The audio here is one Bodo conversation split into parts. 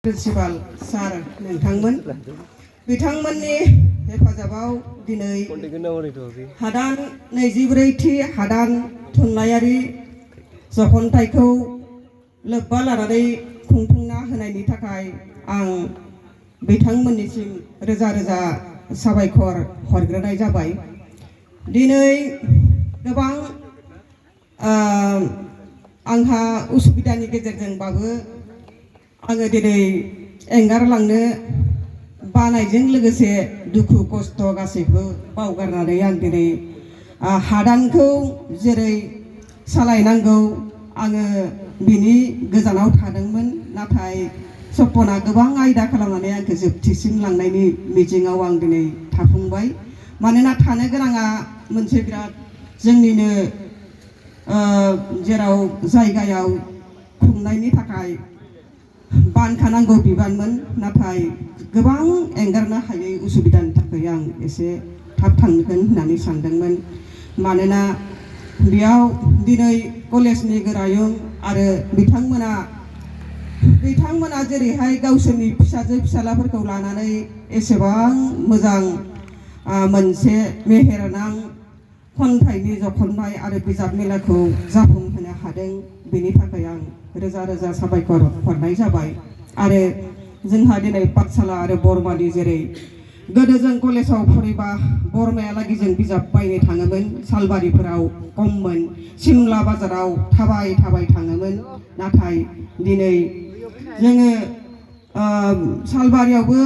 प्रिन्सिपाल सार नोंथांमोन बिथांमोननि हेफाजाबाव दिनै हादान 24थि हादान थुनलाइयारि जखनथाइखौ लोब्बा लानानै खुंफुंना होनायनि थाखाय आं बिथांमोननिसिम रोजा रोजा साबायखर हरग्रोनाय जाबाय। दिनै गोबां आंहा उसुबिदानि गेजेरजोंबाबो आङो दिनै एंगारलांनो बानायजों लोगोसे दुखु खस्थ गासैबो बावगारनानै आं दिनै हादानखौ जेरै सालायनांगौ आङो बिनि गोजानाव थादोंमोन, नाथाय सपना गोबां आयदा खालामनानै आंखौ जोबथिसिम लांनायनि मिजिङाव आं दिनै थाफुंबाय। मानोना थानो गोनाङा मोनसे बिराद जोंनिनो जेराव जायगायाव खुंनायनि थाखाय बानखानांगौ बिबानमोन, नाथाय गोबां एंगारनो हायै उसुबिदानि थाखाय आं एसे थाब थांगोन होननानै सानदोंमोन। मानोना बेयाव दिनै कलेजनि गोरायुं आरो बिथांमोना जेरैहाय गावसोरनि फिसाजो फिसालाफोरखौ लानानै एसेबां मोजां मोनसे मेहेरनां खन्थाइनि जखनथाइ आरो बिजाब मेलाखौ जाफुंहोनो हादों, बेनि थाखाय आं रोजा रोजा साबायखर हरनाय जाबाय। आरो जोंहा दिनै पाठशाला आरो बरमानि जेरै गोदो जों कलेजाव फरायबा बरमायालागै जों बिजाब बायनो थाङोमोन, सालबारिफोराव खममोन, सिमला बाजाराव थाबाय थाङोमोन। नाथाय दिनै जोङो सालबारियावबो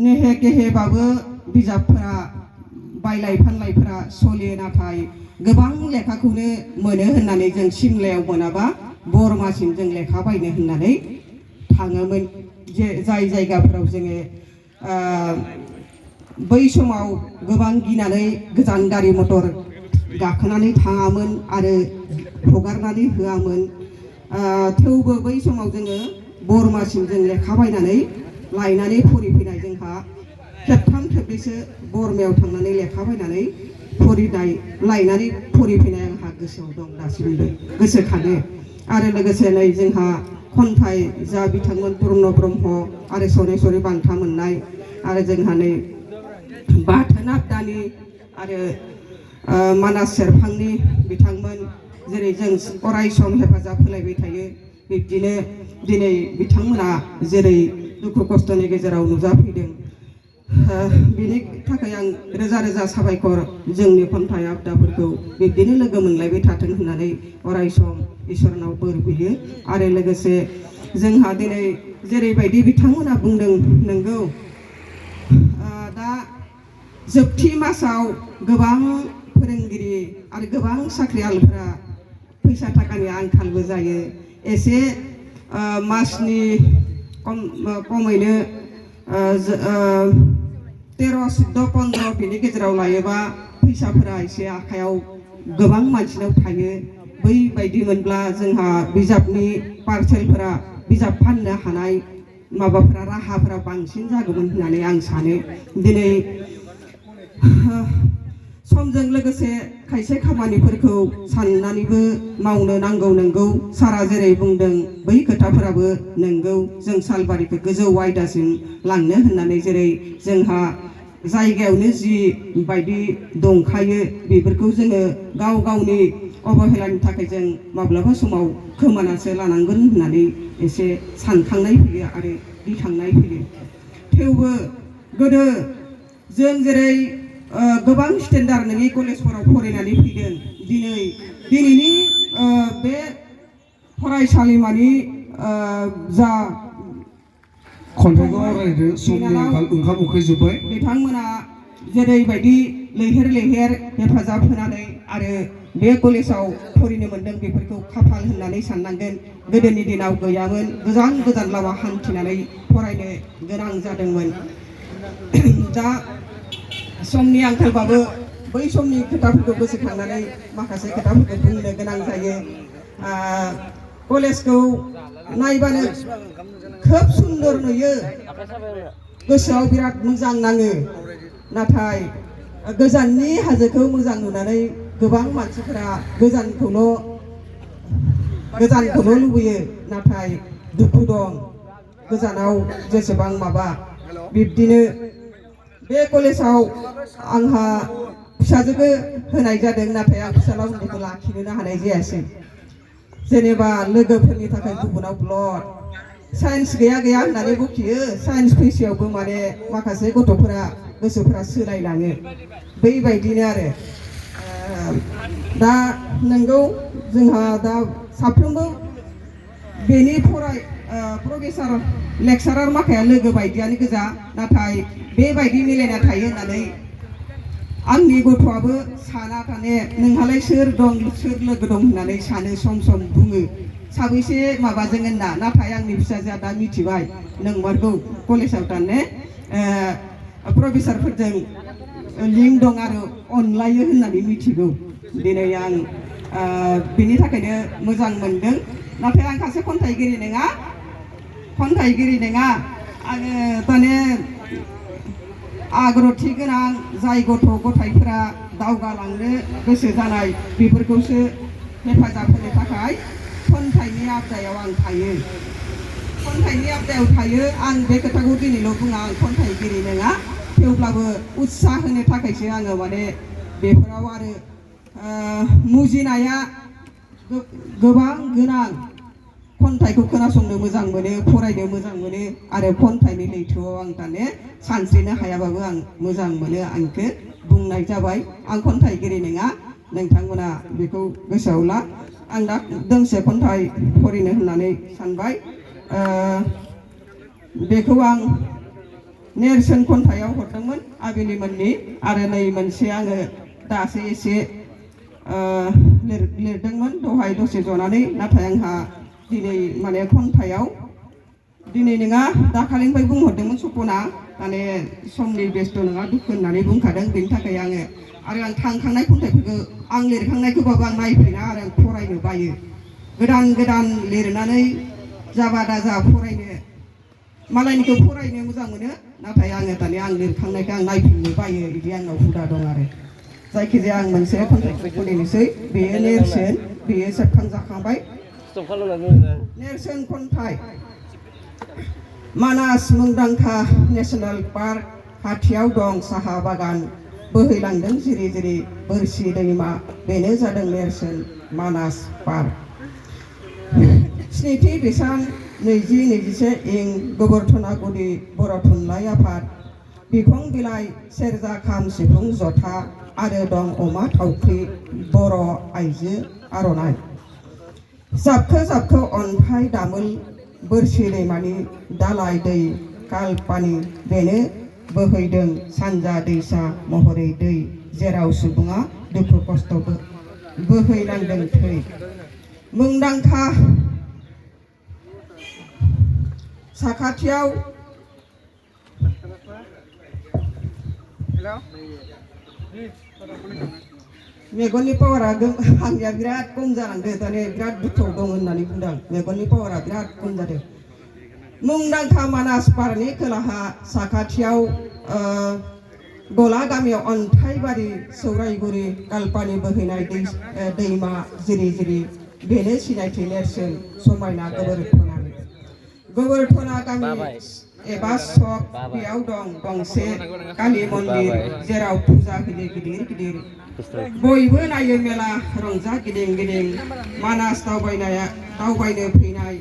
नेहे गेहेबाबो बिजाबफोरा बायलाय फानलायफोरा सोलियो, नाथाय गोबां लेखाखौनो मोनो होननानै जों सिमलायाव मोनाबा बरमासिम जों लेखा बायनो होननानै थाङोमोन। जाय जायगाफोराव जोङो बै समाव गोबां गिनानै गोजान गारि मटर गाखोनानै थाङामोन आरो हगारनानै होआमोन, थेवबो बै समाव जोङो बरमासिम जों लेखा बायनानै लायनानै फरिफैनाय, जोंहा खेबथाम खेबब्रैसो बरमायाव थांनानै लेखा बायनानै लायनानै फरिफैनाय आंहा गोसोआव दं, दासिमबो गोसोखाङो। आरो लोगोसे नै जोंहा खन्थाइ जा बिथांमोन पुर्न ब्रह्म आरो सनेसरि बान्था मोननाय, आरो जोंहा नै बाथोन आबदानि आरो मानास सेरफांनि बिथांमोन, जेरै जों अराय सम हेफाजाब होलायबाय थायो, बिब्दिनो दिनै बिथांमोना जेरै दुखु खस्थनि गेजेराव नुजाफैदों, बेनि थाखाय आं रोजा रोजा साबायखर जोंनि खन्थाइ आबदाफोरखौ बिब्दिनो लोगो मोनलायबाय थाथों होननानै अराय सम इसोरनाव बोर बियो। आरो लोगोसे जोंहा दिनै जेरैबायदि बिथांमोना बुंदों नंगौ, दा जोबथि मासाव गोबां फोरोंगिरि आरो गोबां साख्रियालफोरा फैसा थाखानि आंखालबो जायो। एसे मासनि खमैनो 13, 14, 15 बिनि गेजेराव लायोबा फैसाफोरा एसे आखायाव गोबां मानसिनाव थायो। बैबायदि मोनब्ला जोंहा बिजाबनि पार्सेलफोरा बिजाब फाननो हानाय माबाफोरा राहाफोरा बांसिन जागौमोन होननानै आं सानो। दिनै समजों लोगोसे खायसे खामानिफोरखौ साननानैबो मावनो नांगौ। नंगौ, सारा जेरै बुंदों बै खोथाफोराबो नंगौ, जों सालबारिखौ गोजौ आयदासिम लांनो होननानै जेरै जोंहा जायगायावनो जि बायदि दंखायो बेफोरखौ जोङो गाव गावनि अबहेलानि थाखाय जों माब्लाबा समाव खोमानासो लानांगोन होननानै एसे सानखांनाय फैयो आरो गिखांनाय फैयो। थेवबो गोदो जों जेरै गोबां स्टेन्डार्ड नङि कलेजफोराव फरायनानै फैदों, दिनैनि बे फरायसालिमानि जा खन्थाइखौ आवरायदो, समनि ओंखाम उखैजोब्बाय। बिथांमोना जेरैबायदि लैहोर हेफाजाब होनानै आरो बे कलेजाव फरायनो मोनदों, बेफोरखौ खाफाल होननानै साननांगोन। गोदोनि दिनाव गैयामोन, गोजान लामा हान्थिनानै फरायनो गोनां जादोंमोन। दा समनि आंखालबाबो बै समनि खोथाफोरखौ गोसोखांनानै माखासे खोथाफोरखौ बुंनो गोनां जायो। कलेजखौ नायबानो खोब सुन्दर नुयो, गोसोआव बिराद मोजां नाङो, नाथाय गोजाननि हाजोखौ मोजां नुनानै गोबां मानसिफोरा गोजानखौल' लुबैयो, नाथाय दुखु दं। गोजानाव जेसेबां माबा बिब्दिनो बे कलेजाव आंहा फिसाजोबो होनाय जादों नाथाय आं फिसाला उन्दैखौ लाखिनो हानाय जायासै जेनेबा लोगोफोरनि थाखाय गुबुनाव ब्लड साइन्स गैया होननानै बखियो साइन्स फैसेयावबो माने माखासे गथ'फोरा गोसोफोरा सोलायलाङो बैबायदिनो आरो दा नोंगौ जोंहा दा साफ्रोमबो बेनि प्रफेसार लेक्सारार माखाया लोगो बायदियानो गोजा नाथाय बेबायदि मिलायना थायो होननानै आंनि गथ'आबो साना थाने नोंहालाय सोर दं सोर लोगो दं होननानै सानो सम बुङो साबैसे माबाजों होनना नाथाय आंनि फिसाजोआ दा मिथिबाय नंमारगौ कलेजाव थाने प्रफेसारफोरजों लिंक दं आरो अनलायो होननानै मिथिगौ दिनै आं बिनि थाखायनो मोजां मोनदों नाथाय आं सासे खन्थाइगिरि नङा आङो माने आग्रथि गोनां जाय गथ' गथायफोरा दावगालांनो गोसो जानाय बेफोरखौसो हेफाजाब होनो थाखाय खन्थाइनि आबदायाव आं थायो आं बे खोथाखौ दिनैल' बुङा आं खन्थाइगिरि नङा थेवब्लाबो उत्साह होनो थाखायसो आङो माने बेफोराव आरो मुजिनाया गोबां गोनां खन्थाइखौ खोनासंनो मोजां मोनो फरायनो मोजां मोनो आरो खन्थाइनि लैथोआव आं दाने सानस्रिनो हायाबाबो आं मोजां मोनो आंखौ बुंनाय जाबाय आं खन्थाइगिरि नङा नोंथांमोना बेखौ गोसोआव ला आं दा दोंसे खन्थाइ फरायनो होननानै सानबाय बेखौ आं नेरसोन खन्थाइयाव हरदोंमोन आबिलिमोननि आरो नै मोनसे आङो दासो एसे लिरदोंमोन दहाय दसे जनानै नाथाय आंहा दिनै माने खन्थाइयाव दिनै नङा दाखालिनिफ्राय बुंहरदोंमोन सपना माने समनि बेस्थ' नङा दुखु होननानै बुंखादों बेनि थाखाय आङो आरो आं थांखांनाय खन्थाइफोरखौ आं लिरखांनायखौबाबो आं नायफैना आरो आं फरायनो बायो गोदान लिरनानै जाबा दाजा फरायनो मालायनिखौ फरायनो मोजां मोनो नाथाय आङो दानि आं लिरखांनायखौ आं नायफिननो बायो बिदि आंनाव हुदा दं आरो जायखिजाया आं मोनसे खन्थाइखौ फरायनोसै बेयो नेरसोन बेयो सेबखांजाखांबाय नेरसोन खन्थाइ मानास मुंदांखा नेशनेल पार्क खाथियाव दं साहा बागान बोहैलांदों जिरि जिरि बोरसि दैमा बेनो जादों नेरसोन मानास पार्क स्निथि बेसान 2021 इं गोबोरथना गुदि बर' थुनलाइ आफाद बिफां बिलाइ सेरजा खाम सिफुं जथा आरो दं अमा थावख्रि बर' आइजो आर'नाइ जाबखो अन्थाइ दामोल बोरसि दैमानि दालाइ दै कालपानि बेनो बोहैदों सानजा दैसा महरै दै जेराव सुबुङा दुखु खस्थ' बोहैनांदों थै मुंदांखा साखाथियाव मेगननि पावारा आंनिया बिराद खम जालांदों दाने बिराद दुखुआव दं होननानै बुंदों मेगननि पावारा बिराद खम जादों मुंदांखा मानास पार्कनि खोलाहा साखाथियाव गला गामियाव अन्थाइबारि सौरायगुरि कालपानि बोहैनाय दैमा जिरि जिरि बेनो सिनायथि नेरसोन समायना गोबोरथना गामि एबा सक बेयाव दं गंसे कालि मन्दिर जेराव फुजा होयो गिदिर बयबो नायो मेला रंजा गिदिं मानास दावबायनो फैनाय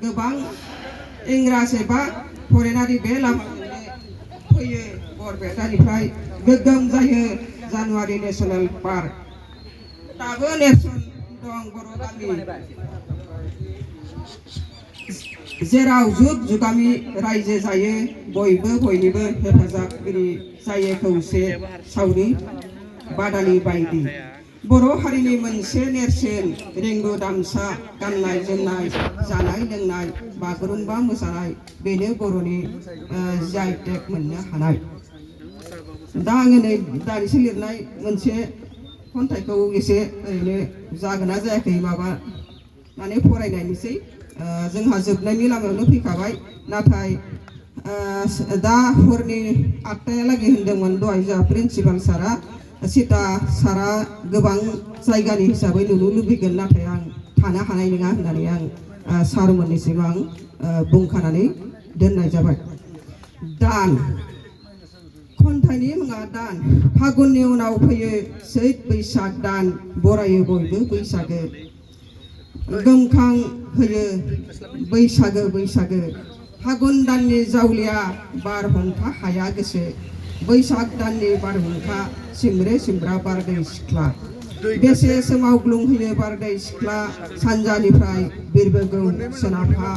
गोबां इंराज एबा फरेनारि बे लामाजोंनो फैयो बरपेटानिफ्राय गोग्गोम जायो जानुवारि नेशनेल पार्क दाबो नेरसोन दं बर' गामि जेराव जुग जुगामि रायजो जायो बयबो बयनिबो हेफाजाबगिरि जायो खौसे सावरि बादालि बायदि बर' हारिनि मोनसे नेरसोन रेंगु दामसा गाननाय जोमनाय जानाय लोंनाय बागुरुम्बा मोसानाय बेनो बर'नि जि.आइ. टेग मोननो हानाय दा आङो नै दानिसो लिरनाय मोनसे खन्थाइखौ एसे ओरैनो जागोना जायाखै माबा माने फरायनायनिसै जोंहा जोबनायनि लामायावनो फैखाबाय नाथाय दा हरनि 8टायालागै होनदोंमोन दहाय जोंहा प्रिन्सिपाल सारा सीता सारा गोबां जायगानि हिसाबै नुनो लुबैगोन नाथाय आं थानो हानाय नङा होननानै आं सारमोननिसिम आं बुंखानानै दोननाय जाबाय। दान खन्थाइनि मुङा दान। फागुननि उनाव फैयो सैत बैसाग दान, बरायो बयबो बैसागो। गोमखां होयो बैसागो बैसागो। फागुन दाननि जावलिया बारहुंखा हाया गोसो। बैसाग दाननि बारहुंखा सिमब्रे सिमब्रा बारदै सिख्ला। बेसे सोमावग्लुंहोयो बारदै सिख्ला, सानजानिफ्राय बिरबोगौ सोनाबहा।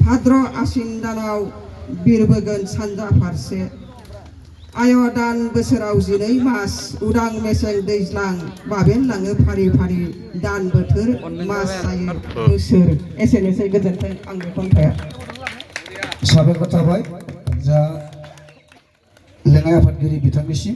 भाद्र आसिन दानाव बिरबोगोन सानजा फारसे। आय दान बोसोराव 12 मास, उदां मेसें दैज्लां बाबेनलाङो फारि फारि। दान बोथोर मास जायो बोसोर। एसेनोसै, गोजोन्थों आंनि खन्थाइया। साबायखर थाबाय जा लेङाइ आफादगिरि बिथांनिसिम।